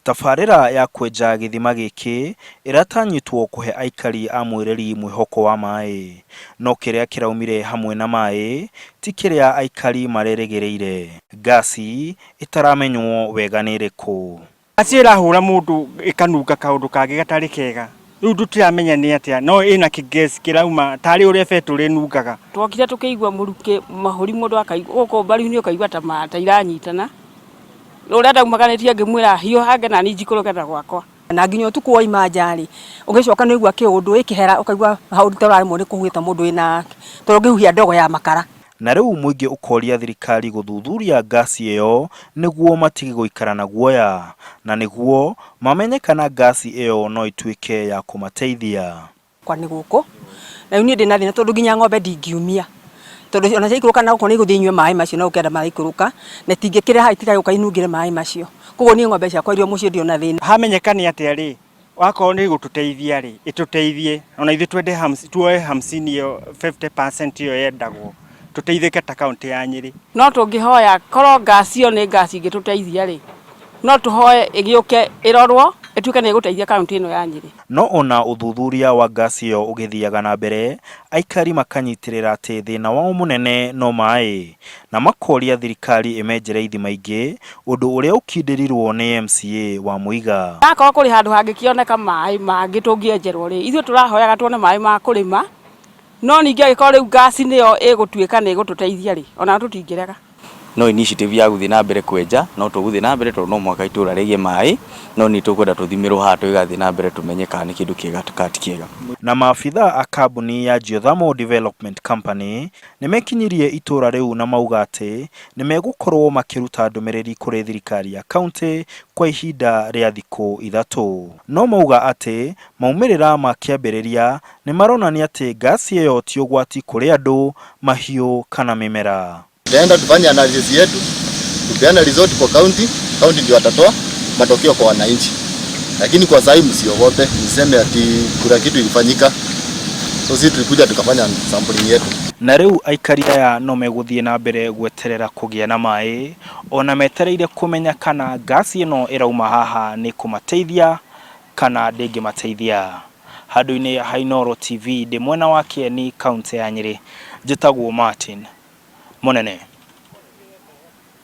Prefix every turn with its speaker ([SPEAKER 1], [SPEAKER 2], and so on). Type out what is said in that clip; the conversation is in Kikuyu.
[SPEAKER 1] Tabarĩra ya kwenja gĩthima gĩkĩ ĩratanyĩtwo kũhe aikari a Mwĩreri mwĩhoko wa maĩ. No kĩrĩa kĩraumire hamwe na maĩ ti kĩrĩa aikari marerĩgĩrĩire. Ngasi ĩtaramenywo wega nĩ ĩrĩkũ.
[SPEAKER 2] Ngaci ĩrahũra mũndũ ĩkanunga kaũndũ kangĩ gatarĩ kega. Rĩu tũtiramenya nĩ atĩa no ĩna kĩ gas kĩrauma tarĩ ũrĩa betũrũ ĩnungaga.
[SPEAKER 3] Twokire tũkĩigua mũrukĩ mahũri mũndũ akaigua gũkũ mbaru-inĩ ũkaigua ta ma ta iranyitana. Ũrĩa ndaumaganĩtie ngĩmwĩra hiũhange nani njikũrũke na gwakwa.
[SPEAKER 4] Na nginya ũtukũ waima nja rĩ, ũgĩcoka nĩ ũigua kĩũndũ ĩkĩhera ũkaigua hau ta ũraremwo nĩ kũhuhia ta mũndũ wĩna, ta ũngĩhuhia ndogo ya makara.
[SPEAKER 1] Na rĩu mũingĩ ũkoria thirikari gũthuthuria ngasi ĩyo nĩguo matige gũikara na guoya, na nĩguo mamenye kana ngasi ĩyo no ĩtuĩke ya kũmateithia.
[SPEAKER 4] Kwa nĩ gũkũ na rĩu niĩ ndĩna thĩna tondũ nginya ng'ombe ndingiumia tondũ ona ciaikũrũka na gũkũ nĩ igũthiĩ inyue maĩ macio na gũkenda maraikũrũka na itingĩkĩra haha itigagĩũka inungĩre maĩ macio. Koguo niĩ ng'ombe ciakwa irio mũciĩ ndirĩ na thĩna.
[SPEAKER 2] Hamenyeka nĩ atĩa rĩ, wakorwo nĩ ĩgũtũteithia rĩ, ĩtũteithie ona ithuĩ twende tuoe hamsini ĩyo 50% ĩyo yendagwo tũteithĩke ta kaũntĩ ya Nyĩrĩ.
[SPEAKER 3] No tũngĩhoya korwo ngasi ĩyo nĩ ngasi ĩngĩtũteithia rĩ, no tũhoe ĩgĩũke ĩrorwo ĩtuĩke nĩ ĩgũteithia kaũntĩ ĩno ya Nyĩrĩ.
[SPEAKER 1] No ona ũthuthuria wa ngasi ĩyo ũgĩthiaga na mbere, aikari makanyitĩrĩra atĩ thĩna wao mũnene no maĩ, na makoria thirikari ĩmenjere ithima ingĩ, ũndũ ũrĩa ũkindĩrirwo nĩ MCA wa Mũiga.
[SPEAKER 3] Akorwo kũrĩ handũ hangĩkĩoneka maĩ mangĩ tũngĩenjerwo rĩ, ithuĩ tũrahoyaga tuone maĩ ma kũrĩma, no ningĩ angĩkorwo rĩu ngasi nĩyo ĩgũtuĩka nĩ ĩgũtũteithia rĩ, ona tũtingĩrega.
[SPEAKER 5] No initiative ya gũthiĩ na mbere kwenja no tũgũthiĩ na mbere tondũ no mũhaka itũra rĩgĩe maĩ, no nĩ tũkwenda tũthimĩrwo haha tũgĩgathiĩ na mbere tũmenye kana nĩ kĩndũ kĩega kana ti kĩega.
[SPEAKER 1] Na maabitha a kambuni ya Geothermal Development Company nĩmekinyirie itũra rĩu na mauga atĩ nĩmegũkorwo makĩruta ndũmĩrĩri kũrĩ thirikari ya kauntĩ kwa ihinda rĩa thikũ ithatũ. No mauga atĩ maumĩrĩra ma kĩambĩrĩria nĩmaronania atĩ ngasi ĩyo ti ũgwati kũrĩ andũ, mahiũ kana mĩmera.
[SPEAKER 6] Tutaenda tufanye analysis yetu, tupeane result kwa county, county ndio watatoa matokeo kwa wananchi. Lakini kwa sasa msiogope, mseme ati kuna kitu ilifanyika. So sisi tulikuja tukafanya sampling yetu.
[SPEAKER 1] Na rĩu aikari aya no megũthiĩ na mbere gweterera kũgĩa na maĩ ona metereire kũmenya kana ngasi ĩno ĩrauma haha nĩ kũmateithia kana ndĩngĩmateithia. Handũ-inĩ ha Inooro TV ndĩ mwena wa Kieni kauntĩ ya Nyĩrĩ, njĩtagwo Martin Mũnene.